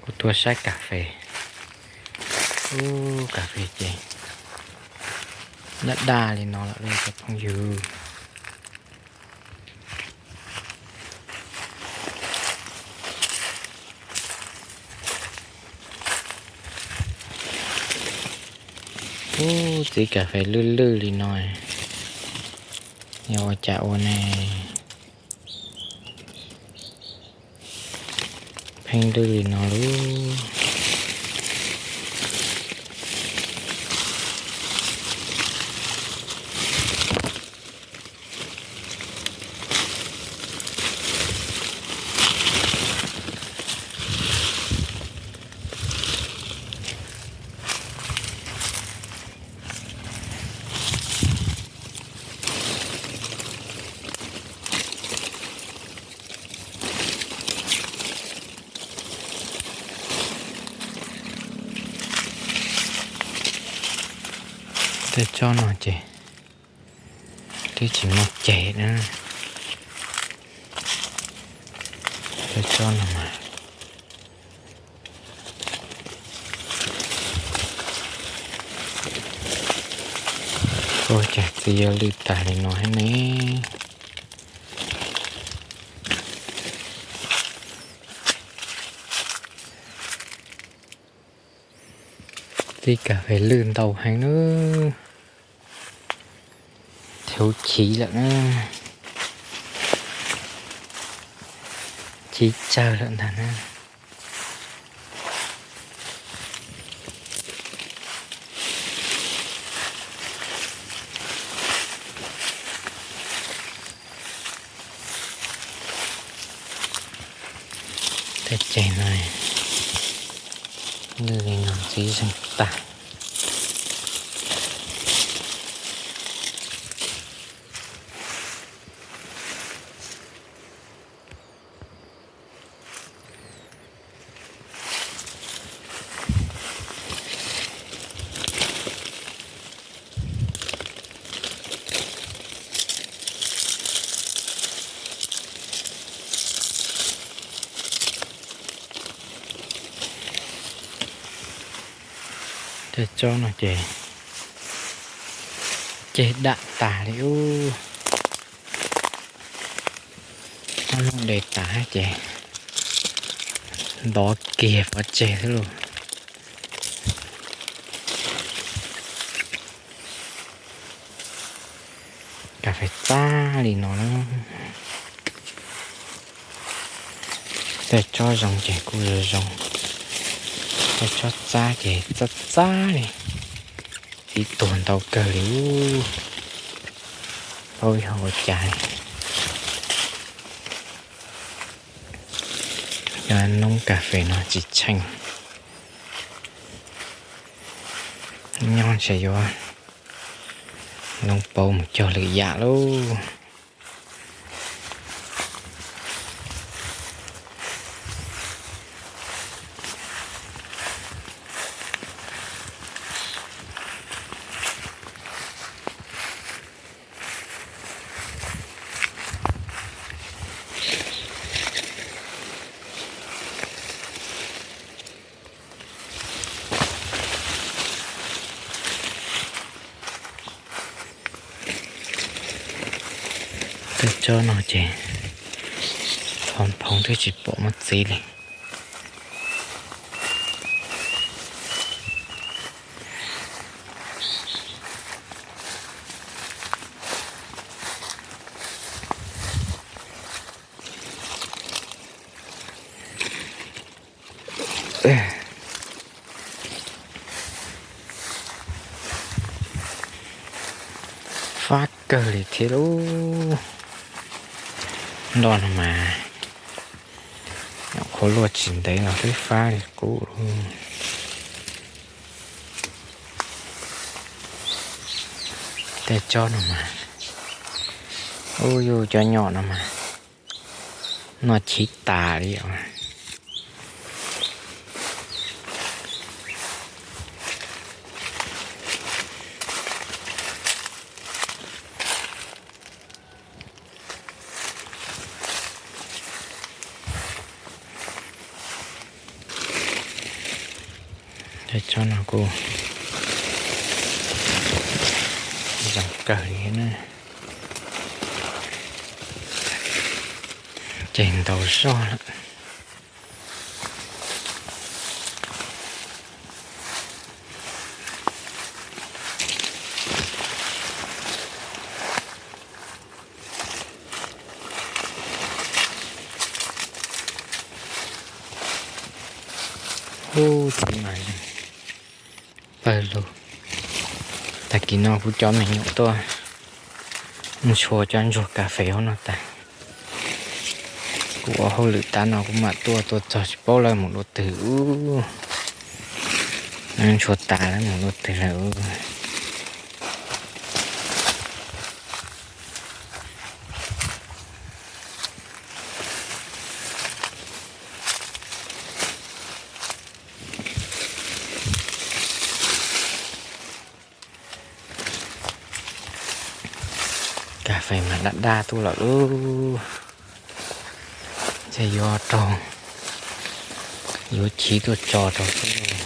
Kuv tuaj saib kas fes. Ub, kas fes ces daj daj li no lawm cov phooj ywg. Ub, txiv kas fes lwj lwj li no, yog ua cas ua ne? Pheej lwj li no lauj. Tej tsob no ces twb tsis muaj ceg na. Tej tsob no mas, ua cas txiv yuav lwj tag li no thiab ne? Txiv kas fes lwj ntau heev na. Huv chiv lawm na, chiv tsawg lawm ntag na. Tej ceg no lwj li no txiv zeeg tag. Tej tsob no ces ceg dam tas li ub. Ob hnub de tas ces ntov kiag pov tseg xwb lauj. Kas fes txab li no na. Tej tsob zoo ces kuj zoo zoo, tej tsob txab ces txab txab li. Txiv tuag ntau kawg li ub. Paub yog ua cas li. Cov noob kas fes no tsis tsheej, nyob ntshe yuav noob paub mus cog lwm yam lauj. Tej tsob no ces phoo phoo twb tsis pom muaj txiv li. Fab kawg li thiab lauj. Nroj no mas nyuam qhuav luaj tsis ntev los twb fab li qub lauj. Tej tsob no mas, ub, yus cov nyom no mas noj chiv tas li os. Tsob no kuj zoo kawg li na. Ces ntau zog lawm. Ub, txiv mas pawg lug. Tag kis no kuv cov me nyuam tuaj ntshua cov ntsuag kas fes hauv no tas. Kuv ua hauj lwm tas no kuv mam tuaj, tuaj txog tsis paub lawv mus dua twg ub. Lawv ntshua tas lawv mus dua twg lawm ub. Kas fes mas daj daj tuaj lawm ub. Ces yuav raug, yuav chiv tuaj tso rau xwb lauj.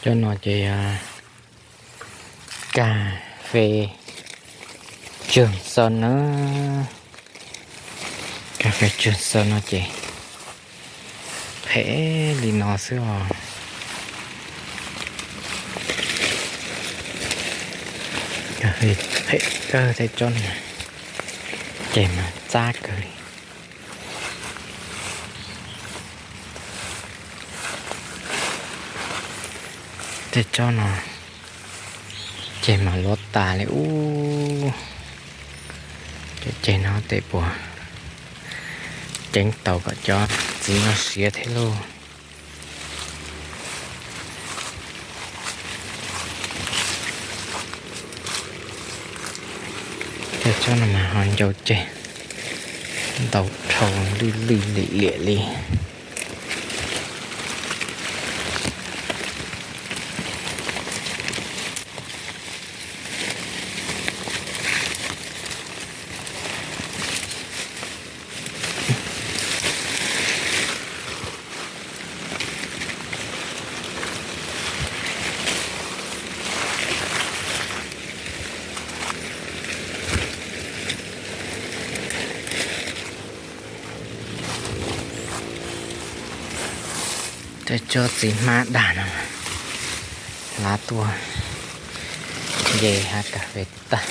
Cov no ces yog kas fes Trường Sơn na. Kas fes Trường Sơn no ces phem li no xwb os. Kas fes phem kawg tej tsob no, ces mas txab kawg li. Tej tsob no ces mas luav tas li ub. Cov ceg no tej puas ceev tau kom cov txiv no siav thiab lauj. Tej tsob no mas ho ncau ceg ntau dhau, lwj lwj liam liam li. Tej tsob txiv hmab dag no, hlav tuaj nce hav kas fes tag.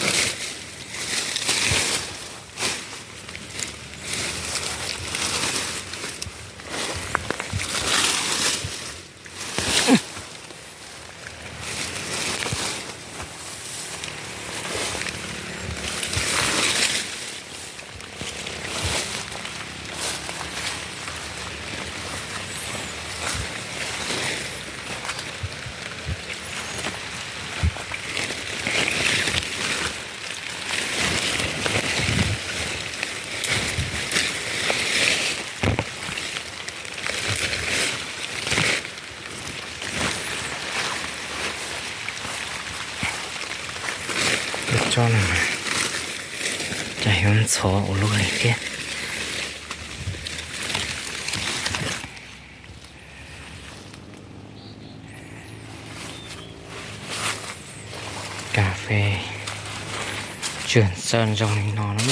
Tej tsob no mas cas yuav ntxhov ua luaj li thiab. Kas fes Trường Sơn zoo li no na.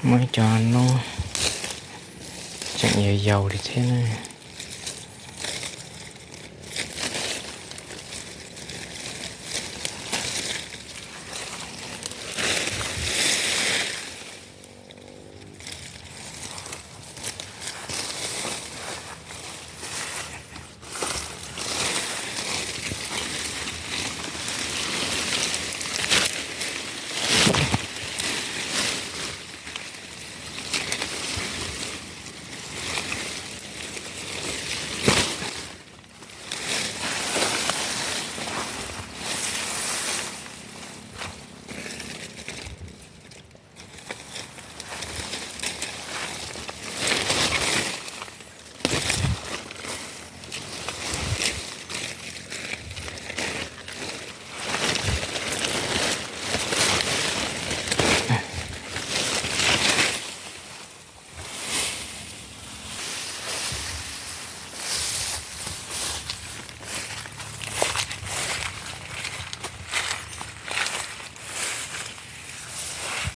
Muaj ib co noob tseem yau yau li thiab na.